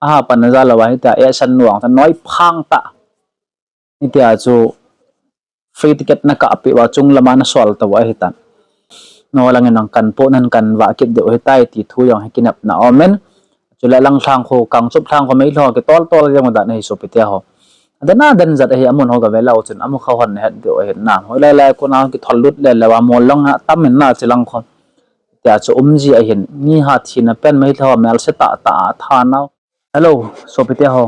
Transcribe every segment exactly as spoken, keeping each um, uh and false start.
Aha pan najal lou a hitia, eh, san nuang ta noi phang ta. Hitia chu free ticket nakah peh uva chung lama nasol tou ahitan. Nangho langin nang kan po nan kan vah kit diu ahitai ti thu jong hi kinepna aumin. Chule Langthang kho, Kangchup Thang kho, Meilhei ho kitol tol jeng u dan ahi sopite ho. Adana dan jat ahi, amun ho gave lou chun amu kha hon het diu ahin na. Hoilai lai kona kithol lut le le uva mol lang atam in na chilang kho. Tia chu umji ahin, mi ha thina pen Meilhei ho melse tah tah a thanau. Hello, sopite ho.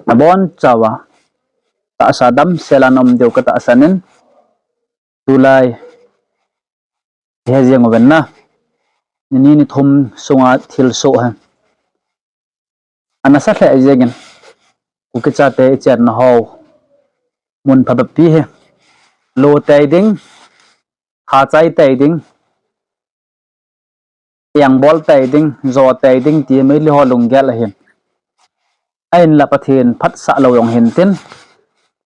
Nabonchauva tahsa damsel a naum diu katahsan in, tulai he jeng uvin na. Nini nithum sunga thilsoh hi anasa lheh jengin, Kuki chate ichenna ho mun phabapi hi lo tei ding, kha chai tei ding, engbol tei ding, jo tei ding ti Meilhei ho lunggel ahin. Ahinla Pathen phatsah lou jong hintin,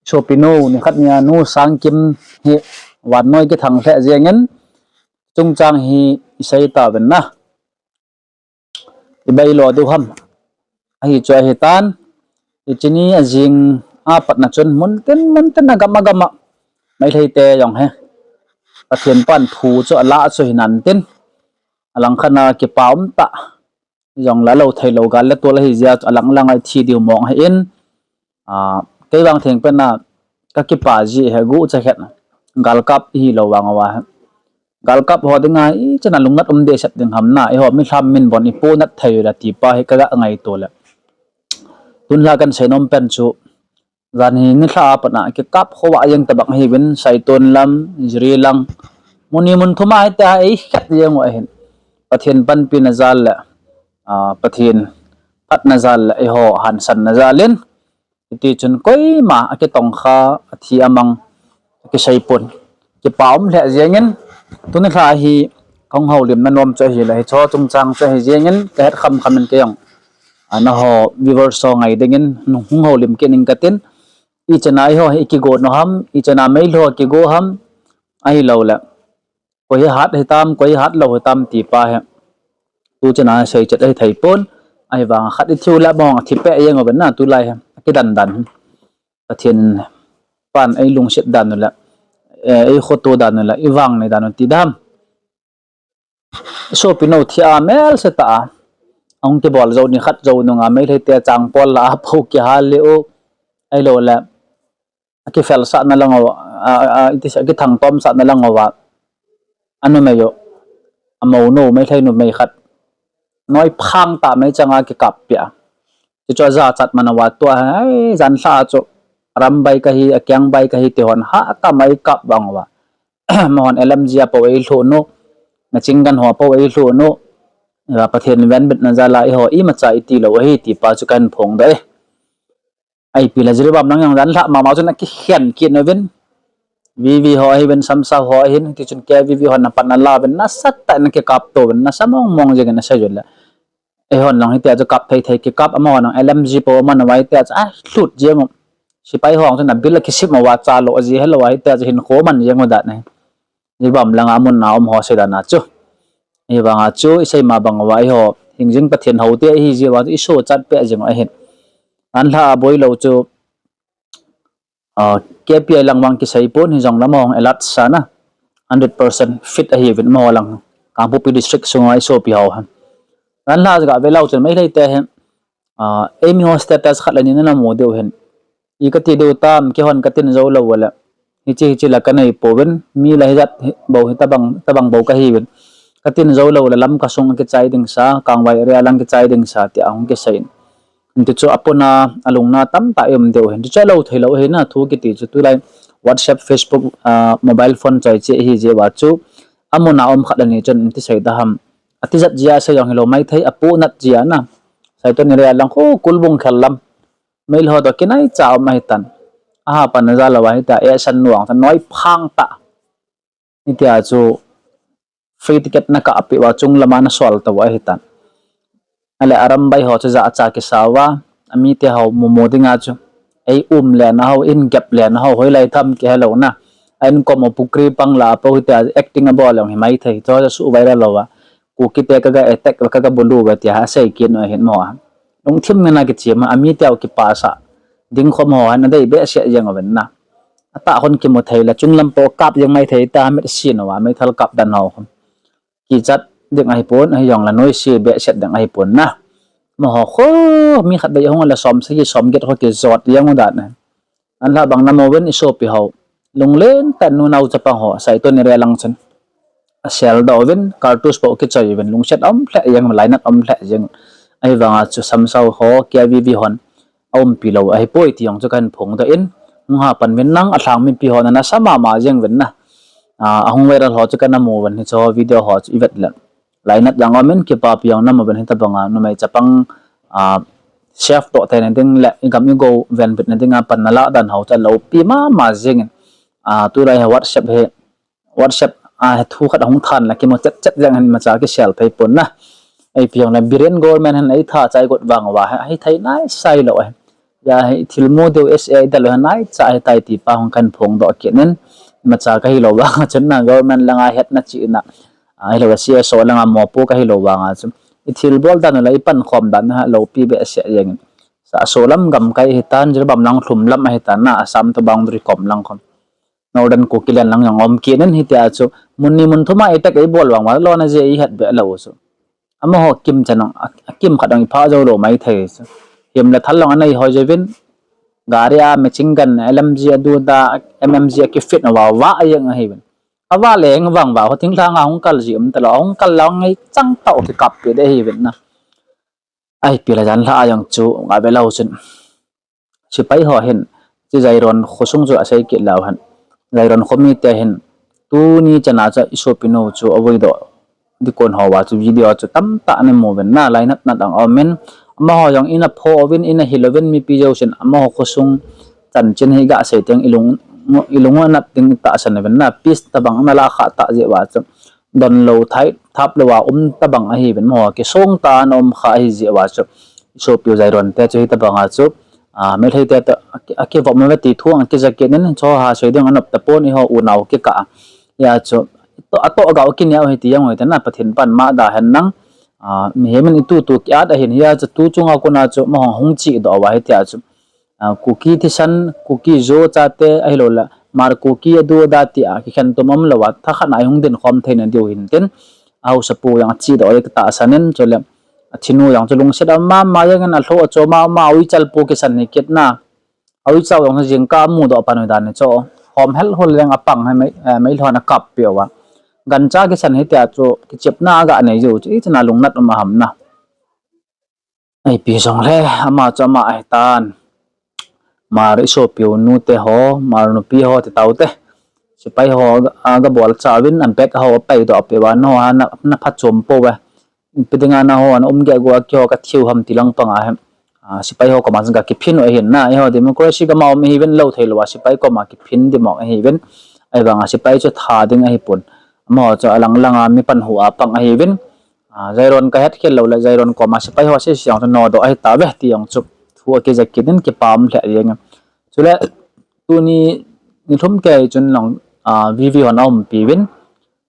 sopinu nikhat nia nu Sangkim hi vannoi kithang lheh jengin, chungchang hi isei tauvin na. Ibailo diu ham? Ahi chu ahitan, hiche ni ajing a patna chun muntin muntin, agam agam a Meilhei te jong hi Pathen pan thu chu alah chu hinantin, alangkhat a kipa umtah jong la lo theilou gal le tol ahi jeh a chu alang lang a ithi diu mong ahin, kei vang thengpen a kakipa ji hi guh chakhet, galkap ihilou vang uva hi. Galkap ho dinga ichan a lungnat um dehset ding ham na, eiho milham min bon iponat thei ule ti pa hi kaga ngaito le. Tunlha kahin seinom pen chu, janhi nilhah a pat a kikap khovah jeng tobang ahiuvin, Saiton lam, Jiri lang, mun ni mun thum a hitia eikhet jeng u ahin. Pathen panpina jal le, Pathen phatna jal le eiho hansanna jal in, hitichun koima akitongkha, athi amang akiseipon, kipa um lheh jengin, tuni lha hi kahung houlimna nom chu ahile hicheho chungchang chu ahi jengin, kahet khamkham in kei jong nangho viewers ho ngai dingin hung houlim kit ning katin, ichan a eiho hi ikigo nau ham, ichan a Meilhei ho kigo ham, ahiloule koi hi hat hitam, koi hi hat lou hitam ti pa hi tuchan a seichet ahi theipon. Ahivanga khat ithiu le amahon athipeh jeng uvin na, tulai hi akidan dan hi Pathen pan eilungset dan u le, eikhoto dan u le, ivang nei dan u ti dam. Sopinu thi a melse tah a ahung kibol jou nikhat jou nunga Meilhei te changpol lah a pou kihal le u, ahiloule akifelsahna lang uva, akithangtomsahna lang uva, anumei u, amounu Meilhei numei khat noi phang tah meichang a kikap peh a, chuchu ajachat man uva tua hi, ai, janlhah a chu Arambai kahi, Akengbai kahi ti hon hahtam a eikap vang uva, amahon L M G a pou eilhuh nu, machine gun ho pou eilhuh nu, Pathen venbitna jal a eiho imacha itilou ahi ti pa chu kahin phongdoh e. Ipi le Jiribam lang jong janlhah mama chun akikhen kit uvin, V V ho ahiuvin, Samsao ho ahin, hitichun K V V hon apat na la uvin, nasatah in akikap to uvin, nasa mongmong jengin asei uvin le, eihon jong hitia chu kap thei thei kikap, amahon jong L M G pou aman uva hitia chu alhut jeng u, sepai ho chun abil akisem uva, chalo aji helou a hitia chu hinkho man jeng u dan ahi. Jiribam langa amun a um ho seidan a chu, ahivanga chu isei ma bang uva eiho hingjing Pathen houte ihi jeh uva chu isochat peh jeng u ahin. Janlhah a boilou chu K P I lang vang kiseipon, hijongle amahon alert sa na, hundred percent fit ahiuvin amaho lang, Kangpokpi district sunga isopi ho hi. Janlhah a gave leu chun Meilhei te hi, eimi ho status khat le ni nana mu diu hin, i kati diu tam, keihon katin jou lou ule, hiche hiche la kanei pouvin, mi la hijat bou hi tobang bou kahiuvin, katin jou lou le Lamka sung akichai ding sa, Kangvai area lang kichai ding sa tia ahung kisei in, hiti chu apuna alungna tamtah i um diu hin, chuche lou theilou ahi na, thu kiti chu tulai WhatsApp, Facebook, mobile phone choi che ihi jeh uva chu, amun a um khat le ni chun iti sei da ham, atijat jeh a sei jong hilou maithei, aponat jeh a na, Saiton area lang khu Kulbung khel lam, Meilhei ho toh kinaicha um ahitan, aha pan najal lou a hitia ehsan nuang ta, noi phang ta, hitia chu free ticket nakah peh uva chung lama nasol tou ahitan. Ale Arambai ho chu jahcha kisa uva, amite ho mumu dinga chu, ei um lena ho, in gap lena ho hoilai tham kihelou na, a inkom u pukri pang lah a pou hitia acting abol jong hi maithei, chuche chu viral lou a Kukite kaga attack, kaga bulu ve tia asei kit u ahin mo. Lungthim ngen a kichim a, ami teu kipasah ding khom ho hin adei behseh jeng uvin na. Atah khun kimu thei le, chunglam po kap jeng mai thei ta, mit sin uva meithal kap dan ho khun. Kichat ding ahipon, ahijongle noise behseh ding ahipon na. Amaho khu, mi khat beh hung le som sagi som get khu kijot jeng u dan ahi. Anlha bang namu uvin isopi ho. Lunglen tah in nunao chapang ho, Saiton area lang chun aseldoh uvin, cartridge po kichoi uvin, lungset um lheh jeng, lainat um lheh jeng. Ahivanga chu samsau ho, K V V hon aumpi lou ahipoi ti jong chu kahin phongdoh in, hung ha pan uvin nang alhang mipi hon ana sa mama jeng uvin na. Ah, ahung viral ho chu kana mu uvin, hiche ho video ho chu ivet le lainat jong um in, kipapi jong namu uvin, hitabanga numei chapang, ah, safe toh theina ding le igam igou venbitna dinga pan nalah dan ho chu aloupi mama jengin. Ah, tulai hi WhatsApp hi, WhatsApp a hi thu khat ahung than le kimu chet chet jeng hin imacha kisel phei pon na. Ipi jongle Biren government hin eitha chai got vang uva hi, hithei naisai lou ahi. Hia hi thilmu deu S A idel u hi naicha hitai ti pa hung kahin phongdoh kit in, imacha kahilou vanga chun na government langa hetna chihna, ahilou C S O langa mopo kahilou vanga chu, ithilbol dan u le ipankhom dan u hi aloupi behseh jengin. Sa solam gamkai ahitan, Jiribam lang lhum lam ahitan na, Assam to boundary kom lang khun. Northern Kukiland lang jong um kit in hitia chu, mun ni mun thum a attack eibol vang uva lona jeh ihet beh lou chu. Amaho kimchan jong, a, akimkhat jong iphah jou lou maithei chu. Himle thal jong anei hoi jouvin, gari a machine gun, L M G adu da, M M G akifit uva, vah jeng ahiuvin. Avah leng vang uva, ho thinglhang a hung kal ji um talou, hung kal lou ngei chang tah u kikappi ding ahiuvin na. Ipi le janlhah a jong chu, gave lou chun, sepai ho hin, chu Jairon khosung chu asei kit leu hen. Jairon khomite hin, tuni chana chu isopinu chu avuidoh ding kon hoa chu video chu tamtah namu uvin na, lainat nat jong aumin, amaho jong ina pho uvin, ina hil uvin, mipi jousen amaho khosung chanchin hi gasei teng ilung, ilung u anat ding tahsan uvin na, peace tobang ana lakhah tah jeh uva chu, donlou thei, thap louva um tobang ahiuvin, amaho kisong tah a ana um kha ahijeh uva chu, isopiu Jairon te chu hitobanga chu, ah, Meiteite toh aki, akivop uve ti thu jong akija kit in, choha sei ding anop tapon, eiho unao kikah a. Hia chu, atoh, atoh gao kineo hi ti jong u hite na, Pathen pan ma da hen lang. Ah, mihem in itutu kiat ahin, hia chu tu chunga kona chu amaho hung chihdoh uva hitia chu, ah, Kuki thisan, Kuki Zo chate ahiloule Hmar Kuki adu ada tia kikhen tum umlouva, thakhat a ihung dinkhom theina diu hintin, ahaosapu jong achihdoh ding tahsan in, chule athinu jong chu lungset a um mama jengin, alhoh achom a um a, uichal pu kisan hi kit na. Auichal jong chu jingkah amudoh pan u dan hi chu, hom hel hol leng apang hi mei, eh, meilhon akappeh uva. Gancha kisan hitia chu kichepna aga nei jiu chu, ichana lungnat um aham na. Ipi jongle, ama chu ama ahitan. Hmar isopiu nute ho, Hmar nupi ho ti taute. Sepai ho aga, aga bolcha uvin, abag ho apaidoh peh uva, nangho a na, naphachom pouve. Ipi dinga nangho ana um geh gua, keiho kathiu ham ti lang panga hi. Ah, sepai ho koma chu gakiphin u ahin na, eiho democracy gam a um ihiuvin, lou theilouva sepai koma kiphin ding mong ihiuvin. Ahivanga sepai chu tha ding ahipon. Amaho chu alang langa mi panhu a pang ahiuvin. Ah, Jairon kahetkhel loule, Jairon koma sepai ho sese jong chu nodoh ahitauve ti jong chu thu akija kit in, kipa um lheh jengin. Chule tuni nilhum kei chun lang, ah, V V hon aumpiuvin.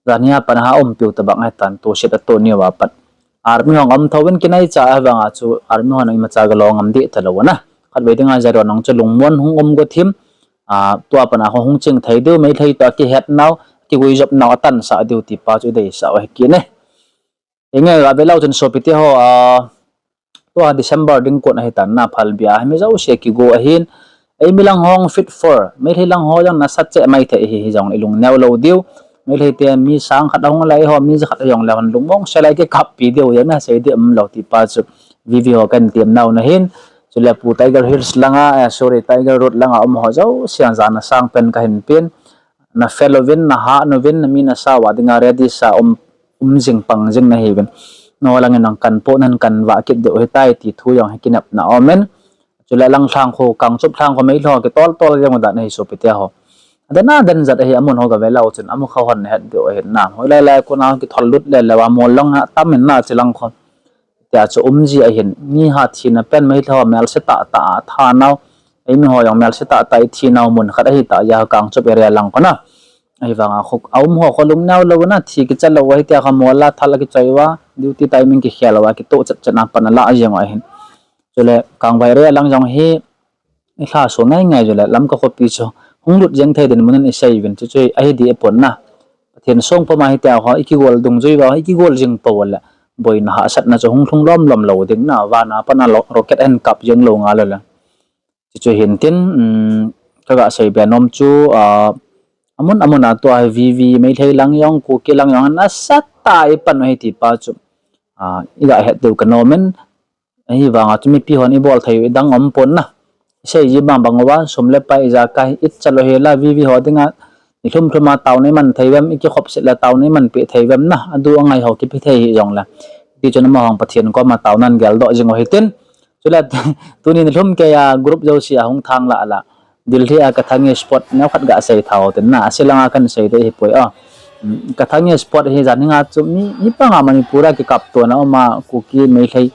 Janhia pat a aumpiu tobang ahitan, toset atoh niuva pat. Army hon aum thouvin, kinaicha ahivanga chu army hon imacha galo ngam deh talou na. Khatvei dinga Jairon jong chu lungmon hung um go thim. Ah, tua pat a hung ching thei diu, Meitei toh akihetnau, akiguijopnau atansah diu ti pa chu ideisah u ahi kit e. Hinge gave leu chun sopite ho, ah, tua December ding kon ahitan na, phalbi a hi mi jouse kigo ahin. Eimi lang hon fit for, Meitei lang ho jong nasat cheh maithei ahi, hijongle ilungneo lou diu. Meitei te mi sang khat ahung le eiho mi jakhat ahung le hon lungmong sela ikikappi diu, ijat nasei ding umlou ti pa chu V V ho kahin temnau ahin. Chule Pu Tiger Hills langa, eh, sorry, Tiger Road langa um ho jouse jana sangpen kahin pen. Nafel uvin, nahah uvin, nami nasa uva dinga ready sa um, um jing pang jing nahiuvin. Nangho langin nang kanpoh nan kanvah kit diu ahitai ti thu jong hi kinepna aumin. Chule lang lhang khu, Kangchup lhang khu Meitei ho kitol tol jeng u dan ahi sopite ho. Adena den jat ahi, amun ho gave leu chun, amu kha hon nahet diu ahin na. Hoilai lai kona kithol lut le leuva mol lang atam in na, chilang khu. Tia chu umji ahin, mi ha thina pen Meitei ho melse tahtah a thanau, eimi ho jong melse tahtah ithinau mun khat ahitah jeh a Kangchup area lang kona. Ahivanga khu, aum ho khu lungneo lou na, thi kicha lou, hitia kha mol a thal a kichoi uva, duty timing kikhel uva, kitoh chet chet na pan ala jeng u ahin. Chule, Kangvairei lang jong hi, ilha so ngai ngai jule, Lamka khopi chu, hung lut jeng thei din mun in isei uvin, chu chu hi, ahi di epon na. Pathen song pom a hitia kho, ikigol dungjui uva, ikigol jing pou le, boina hahsatna chu hung lhung lom lom lou ding na, vana pan a lo-, rocket ahin kap jeng lou ngal le. Chu chu hin tin, um, kaga sei be nom chu, ah, amun amun a tua hi V V Meitei lang jong, Kuki lang jong, nasatah a ipan u hi ti pa chu, ah, iga het diu kanom in, ahivanga chu mipi hon ibol thei u idang um pon na. Isei ji bang bang uva, sum le pai ijakai, icha lou hi la V V ho dinga, nilhum lhum a taona iman thei uvem, ikikhop set le taona iman peh thei uvem na, adu angai ho kipe thei hih jongle. Ti chun amahon Pathen koma taona in geldoh jing u hitin. Chule, tuni nilhum keiya group jouse a hung thang la la. Delhi a Kathang Sport neo khat ga sei thau tin na, asilanga kan sei de hi poi a. Um, Kathang Sport hi jan hinga chu mi, mi panga Manipur a kikap tona uma Kuki Meitei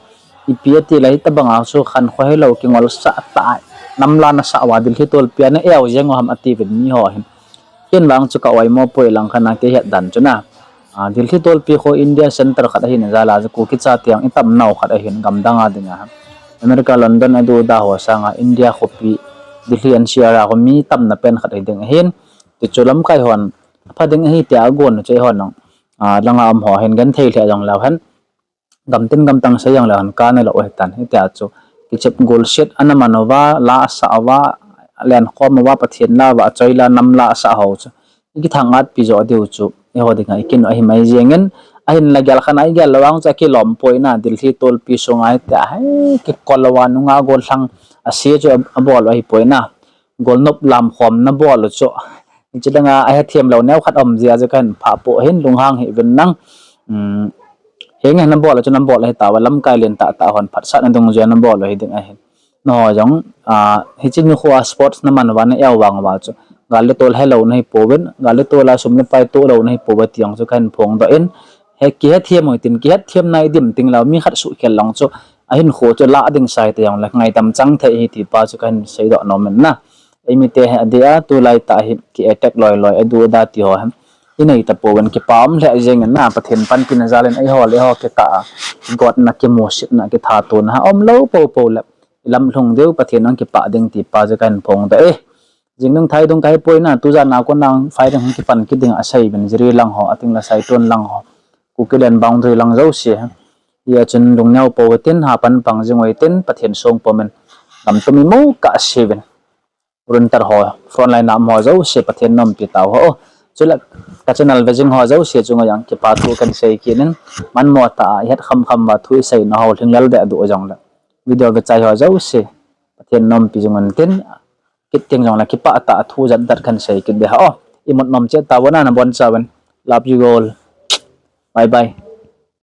ipi ati lai tabanga chu khankho hilou kingol sah ta, namla nasah uva Delhi tolpi a na eu jeng u ham ati uvin mi ho hin. Ken vang chu ka oimo poi lang khan a kei het dan chu na. Ah, Delhi tolpi khu India center khat ahi na jal a chu Kuki chate jong itam nau khat ahin gamdang a dinga. America, London adu da ho sanga India khopi Delhi N C R a khu mi tamna pen khat ahi ding ahin. Ti chu lamkai hon apha ding ahi tia agon chu eihon jong, ah, langa um ho hin genthei lheh jong leu hen. Gamtin gamtang sei jong leu hen kana lou ahitan. Hitia chu kichep golset ana man uva, la asah uva, lenkhom uva, Pathen la uva, achoi la, nam la asah ho chu ikithang-at pi jo diu chu, eiho dinga ikin u ahi mai jengin, ahinla gel khan a igel lou vang chu akilom poi na, Delhi tolpi sunga hitia hi kikol uva nunga gollhang ase chu abol u ahi poi na, golnop lamkhom na bol u chu. Hiche danga ahethem lou neo khat um jeh a chu kahin phah poi hin lunghang hih uvin lang. Um, henge nabol u chu nabol ahi tauva lamkai len tah tah hon phatsahna dungjuia nabol u hi ding ahin. Nangho jong, ah, hiche nikho a sports naman uva na eu vang uva chu gal le tol helou nahi pouvin, gal le tol a sum le pai toh lou nahi pouve ti jong chu kahin phongdoh in, he kihethem u hitin, kihetthemna idim ting lou, mi khat suhkhel lang chu ahinkho chu lah ding sai te jongle ngaidam chang thei ahi ti pa chu kahin seidoh nom in na. Eimite hi adeh a tulai tah hi ki attack loi loi adu ada ti ho hi inei tapouvin kipa um lheh jengin na, Pathen panpina jal in eiho le eiho kikah a kigotna, kimusitna, kithatona aum lou poupou le ilamlhung diu Pathen in kipah ding ti pa chu kahin phongdoh e. Jing dung thai dung kahi poi na, tujan a kon lang firing hung kipan kit ding asei uvin, Jiri lang ho, ating le Saiton lang ho, Kuki land boundary lang jouse. Hia chun lungneo pou hitin, hapan pang jing u hitin, Pathen song pom in, gamtum imu kah seuvin. Volunteer ho, frontline a um ho jouse, Pathen in umpi tau hen. Chule, ka channel ve jing ho jouse chunga jong kipa thu kahin sei kit in, manmo tah a ihet kham kham uva thu isei nau ho lhinglel deh duh jongle, video ve chai ho jouse, Pathen in umpi jing un tin, kit teng jongle kipah tah a thu jat jat kahin sei kit ding hen. Imut nom cheh tauvin na, nabonchauvin. Love you all. Bye bye.